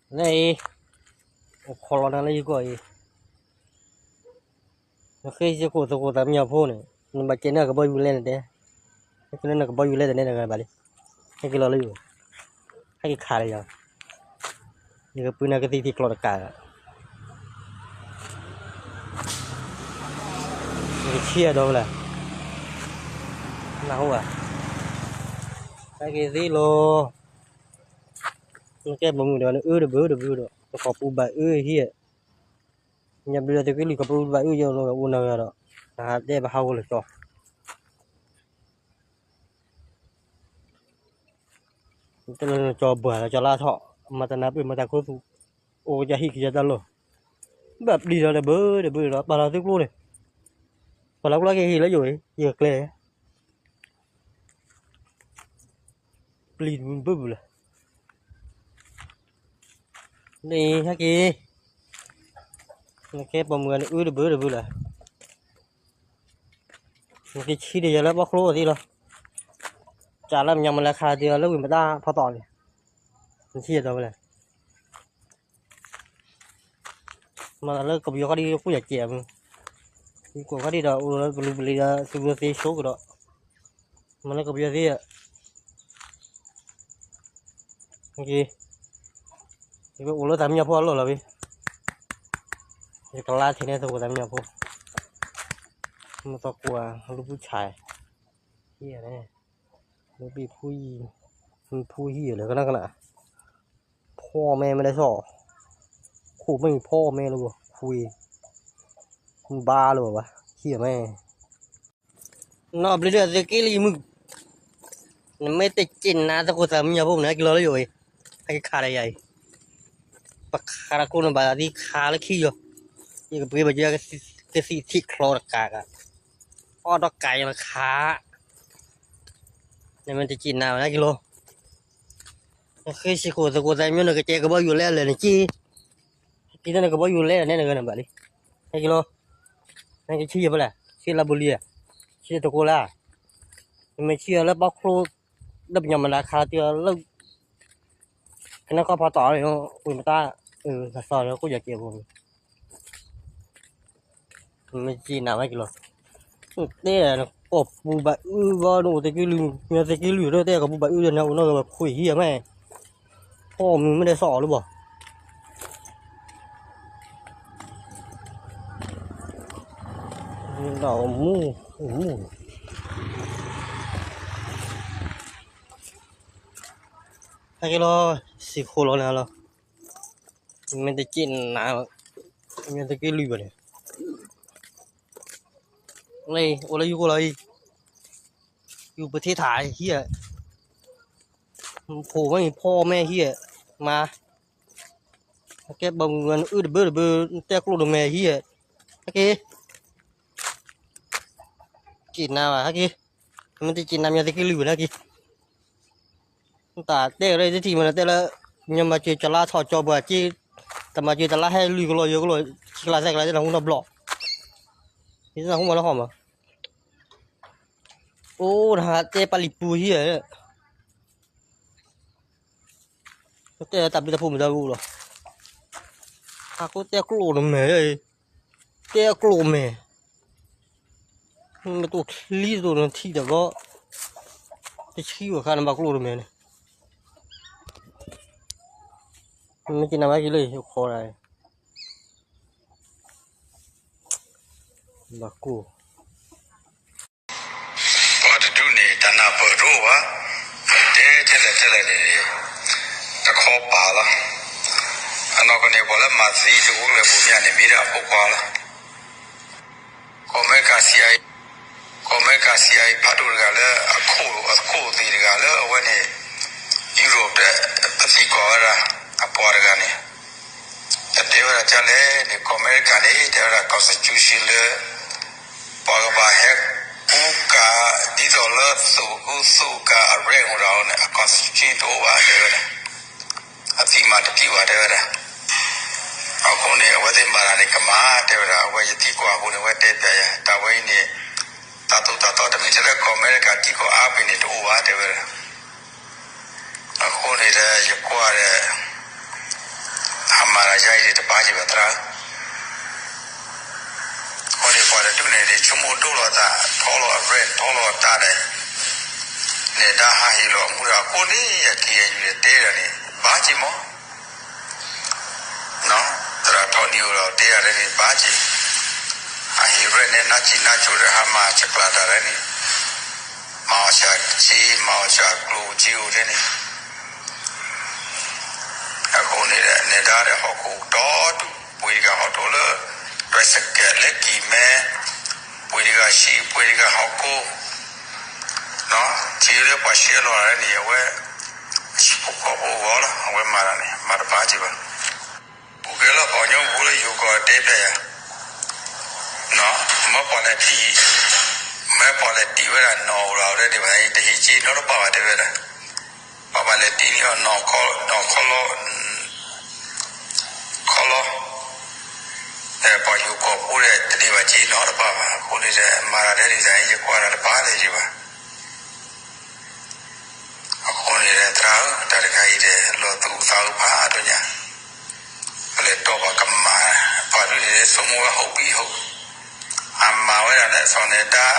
လၢအံၤ အိၣ်ခိးလီၤနၤလၢယကီၢ်အံၤ, နဃ့စ့ၢ်ကီးသကိးသးမံညီၤဖိန့ၣ် နဘၣ်ကဲန့ၢ်ကဘီယူၤလဲၣ်န့ၣ်တဲ, ဟဲက့ၤလၢနကဘီယူၤလဲၣ်တန့ၣ်နဂၤဘၣ်လံ, ဟဲက့ၤလီၤလၢယိၤ, ဟဲက့ၤခးလၢယၤ, ယကပှ့ၤနၤကသံၣ်ထံၣ်ကျီတကး, ယကဆံၣ်အဒီဖဲလဲၣ်, နၢ်ဟူဧါ, ဟဲက့ၤသ့လီၤ, နကဲပိာ်မုၣ်ဒီးနအၢတဘၢတဘၢဒီး နကိာ်ပူၤဘၣ်အၢဟံၣ်, ညါဘျုးဒီးသုးက့လွံၢ်ကိာ်ပူၤဘၣ်အၢယအိၣ်နဂၤဒီး, နဟးတဲပဟးဂီၤလၢကၠီ တဲလၢနကၠီဘှၤလၢကၠီလါထီၣ်, မၤတၢ်နၢ်ပၢၢ်မၤတၢ်ခိသူၣ်, အိၣ်ကယၤဟံၣ်ကယၤတၢ်လီၢ်, ဘၣ်ပျံၤဒီးတဘၢတဘၢဒီး ပာ်လီၤသုကျိန့ၣ်, ပာ်လီၤကျိက့ၤဟံၣ်လၢယိၤ, ယကျဲ ပျံၤတဘၢဘၢလၢ န့ၣ်ဟဲက့ၤ, နကဲပိာ်မုၣ်ဂၤနအၢတဘၢတဘၢလၢ, နကဆံၣ်ဒီးယၤလၢပီၣ်ချိသ့လီၤ, ကးလၢမညီမလဲၤခးတ့ၢ်လၢဝံၤမတၢ်ဖီတီၤန့ၣ်, နဆံၣ်ဒီးဝဲလဲၣ် မၤသးလၢကပယီၤခီဒ်ကိၣ်ယၤကဲးမး, ယကိးခီဒ်ဒီးအိၣ်လၢပလူပလံၤဒီး သုးဝဲသ့ဆိကဒီး, မၤလၢကပယီၤသ့, ယကအိၣ်လၢသးမံညီၤဖိအလီၢ်လီၤဝဲ, ယကလါထံးန့ၢ်သကိးသးမံညီၤဖိ, မသကိးလူၤဖူဆဲး, ဟံၣ်န့ၣ်, လူၤဘံၣ်ဖူယံၤ, ဖူဟံၣ်လၢကနၣ်ကနၣ် ဖီၣ်မဲမ့ၢ်ဒဲးစီၣ်, ခိၣ်မ့ၢ်ဖီၣ်မဲလၢဘၣ်, ခွံ, ဘါလၢဘၣ်ဘၣ်, ဟံၣ်မဲ, နီၢ်ဘျုးဒၢသုးက့လံမုၢ်, နမ့ၢ်တစံးနၤသကိးသးမံညီၤဖိန့ၣ် ဟဲက့ၤလီၤလၢယိၤအံၤ, ဟဲက့ၤခးဒီးယၤအံၤ, ပခးတၢ်ကျိန့ၣ်ဘၣ်သံခးလၢခံယီၤ, ယကပှ့ၤဘၣ်ကကသံၣ်ထံၣ်ချီတကးကး, အီၣ်ဒီးကးယီၤခး နမ့ၢ်တစံးနၤဘၣ် ဟဲက့ၤလီၤ, နဃ့စ့ၢ်ကီးသကိးသးမံညီၤ နကကဲကဘီယူၤလဲၣ်လဲၣ်နက့ၤ, ဟဲက့ၤတၢ်နကဘီယူၤလဲၣ်န့ၣ်နဂၤန့ၣ်ဘၣ်လံ, ဟဲက့ၤလီၤ, နကဆံၣ်ယၤဖဲလဲၣ်, ဆံၣ်လၢဘိလံဧါ, ဆံၣ်သကိးလၢ, နမ့ၢ်ဆံၣ်အီၤလၢပီၣ်ချိ, လၢပညီမနၤခးတ့ၢ်အီၤလၢ ကနၢ်ကီၢ်ဖီတီၤန့ၣ်, ဝံၤမတၢ်, သးသီဒီးကိၣ်ယၤကဲးဖိန့ၣ်, မ့ၢ်စံးနၤဝဲက့ၤလီၤ, တဲနကိာ်ပူၤဘၣ်အုၣ်ဘၣ် နအိၣ်သုးက့လွံၢ်, မ့ၢ်သုးက့လွံၢ်ဒီး တဲကိာ်ပူၤဘၣ်အုၣ်ဒီး နအိၣ်နီၢ်ဂၤဘၣ်ခွံဟံၣ်မဲ, ဖီၣ်မုၢ်မ့ၢ်ဒဲးစီၣ်အီၤလၢဘၣ် ဒီးမူ, မူ, ဟဲက့ၤလီၤ, စံၣ်ဃိးလီၤနၤလီၤ, မ့ၢ်တက့ၢ်နၤ, မ့ၢ်တက့ၢ်လွံၢ်ဘၣ်န့ၣ်, အိၣ်လၢယိၤကီၢ်လီၤအံၤ, ယူၤပထ့ထၣ်ဟံၣ်, ဖိမ့ၢ်ဖီၣ်မဲဟံၣ်, မၤ ကဲဘၣ်မုၢ်ဂၤနအုၣ်တဘၢတဘၢ, နတဲကျိၣ်တမဲာ်ဟံၣ်, ဟဲက့ၤ, က့ၤနၤဘၣ် ဟဲက့ၤ, မ့ၢ်တက့ၤနၤ မ့ၢ်သုးက့လွံၢ်ဘၣ်န့ၣ် ဟဲက့ၤ, တၢ်တဲကရၢတထံၣ်မး တဲလၢ ညီမၤစၢၤကလါထီၣ်ကၠီပှၤက့, တမၤစၢၤတလါဟဲလွံၢ်ကလီၢ်ယဲၢ်ကလီၢ်, ဆံးကျါသဲကျါ တနၢ်ဟူနီတဘျီ, ယတနၢ်ဟူမးလၢဟီၣ်မး, အိၣ်နဟးတဲပာ်လံၤပူၤဟံၣ်ဧၢ တဲတၢ်ဘျုးတၢ်ဖှိၣ်မုၢ်တၢ်ဂိၢ်လီၤ, ဟးကိးတဲကျိၣ်တမဲာ်, တဲကျိၣ်မဲာ်, မ့ၢ်တအိၣ်ချံတအိၣ်နထံၣ်တဘျီ, တဆံဝဲခါနဘၣ်ကျိၣ်တမဲာ်န့ၣ်, မ့ၢ်က့ၤနၤဘၣ်က့ၤလၢယခိးဒၣ်, ဘၣ်ကျိၣ် ပှၤတဒူၣ်န့ၣ် တၢ်နၢ်ပၢၢ်တအိၣ်ဘၣ်, တဲထဲလဲၣ်ထဲလဲၣ်န့ၣ်, တခီပာ်လီၤ, အနီၢ်ကီၢ်န့ၣ် ပှၤလၢမၤသံတအိၣ်လၢၤဘိမ့ၢ်န့ၣ် မ့ၢ်ဒၣ်အဖိခွါလီၤ, ကီၢ်အမဲရကၤ CIA, ကီၢ်အမဲရကၤ CIA ဖးဒိၣ်တဂၤလၢ အခိၣ်အသ့ၣ်တဂၤလၢအဝဲန့ၣ်, Europe ဒီး ပသံကွၢ်ဝဲဒၣ်, အပှၤတဂၤန့ၣ် တတဲဝဲဒၣ်ဒ်လဲၣ်န့ၣ် ကီၢ်အမဲရကၤန့ၣ် တဲဝဲဒၣ် constitution လၢ ပှၤကဘၣ်ဟဲကူကၤ ဒ်သိးလၢသုးကကူသုးကၤအရဲၣ်မူဒါန့ၣ် အ constitution တအိၣ်ဘၣ်တဲဝဲဒၣ်, အသံမၤတကံၢ်ဘၣ်တဲဝဲဒၣ်, အဃိန့ၣ် အဝဲသ့ၣ်မၤတၢ်န့ၣ် ကမၣ်တဲဝဲဒၣ်, အဝဲယသံကွၢ်အဃိန့ၣ် အဝဲတဲပျးယၤ တၢ်ဝဲအံၤန့ၣ်, တၢ်သိၣ်တၢ်သီတမံၤထဲလၢကီၢ်အမဲရကၤထံကီၢ်အါပ့ၤန့ၣ်တအိၣ်ဘၣ်တဲဝဲဒၣ် အဃိန့ၣ်ဒီး ယကွၢ်ဒီး, ယ ယၤအံၤန့ၣ်တဘၣ်က့ၤဘၣ်သရၣ်ဧၢ. အဃိန့ၣ်ပှၤတဒူၣ်န့ၣ်န့ၣ် ဆိကမိၣ်ဒိၣ်လီၤသး ထီလီၤအရဲၣ် ထီလီၤအတၢ်ဒီး နဲဒၣ်ဟးဟ့ၣ်လီၤမူဒီး အဃိန့ၣ် ယ ခ့ၣ်အဲၣ်ယူၣ် န့ၣ်တဲဒၣ်န့ၣ် ဘၣ်က့ၤမး သရၣ်ထီနံၣ်အိၣ်ဒီးတဲဒၣ်န့ၣ် ဘၣ်က့ၤ ဟးဟ့ၣ်ရဲၣ်န့ၣ် နၢ်စံၣ်နၢ်စိၤဒီး ဟးမၤစှၤကျါတၢ်ဒီးန့ၣ် မၤအီၣ်စှၤစ့ မၤအီၣ်စှၤကျိၤစ့အိၣ်ဒ်န့ၣ် အဃိန့ၣ်ဒီး နဲဒၣ်ဒီးဟီၣ်ခိၣ်ဒီဒူၣ် ပှ့ၤတဂၤဟီၣ်ခိၣ်လၢ ဒွဲၣ်စကဲးလၢကံၢ်မဲ ပှ့ၤတဂၤဆံး ပှ့ၤတဂၤဟီၣ်ခိၣ် ထံလၢပှၤဆှၢလီၤတၢ်န့ၣ် အဝဲ အဟံၣ်ဖိဃီဖိအဂီၢ်လီၤ အဝဲမၤတၢ်န့ၣ် မၤတဘၣ်က့ၤဘၣ်. ပူၤကွံာ်လၢပှၤကညီဖိလၢယိၤကီၢ်တဲဖျါယၤ မ့ၢ်ပှၤလဲၤထံၣ် မ့ၢ်ပှၤလဲၤတ့ၢ်ဝဲဒၣ်နီၢ်အိၣ်လီၤ အဝဲတဲဘၣ် တဟ့ၣ်က့ၤနီတပၢ်ဘၣ်တဲဝဲဒၣ် ပှၤဘၣ်လဲၤတ့ၢ်န့ၢ်အီၤနီၢ်ခီလီ ခီလီ ပှၤယိၤကီၢ်ဖိဒီး တန့ၢ်ဘၣ်က့ၤနီတပၢ်ဘၣ် အဃိန့ၣ်ဒီး မၤတၢ်ဒ်န့ၣ် ယကွၢ်တၢ်တဘၣ်လၢၤဘၣ်. အဃိန့ၣ်ဒီး သရၣ်ဧၢ တၢ်တခါအံၤဒီး လီၤသူၣ်အုးသးအုးဖးဒိၣ်ညါ ပလဲၤတီၢ်ပှၤကမၤ ပှၤဒ်န့ၣ် ဆိကမိၣ်ဝဲ ဟုတ်ပြီဟုတ် အမၤဝဲဒၣ်လၢအစီၤန့ၣ်တၢ်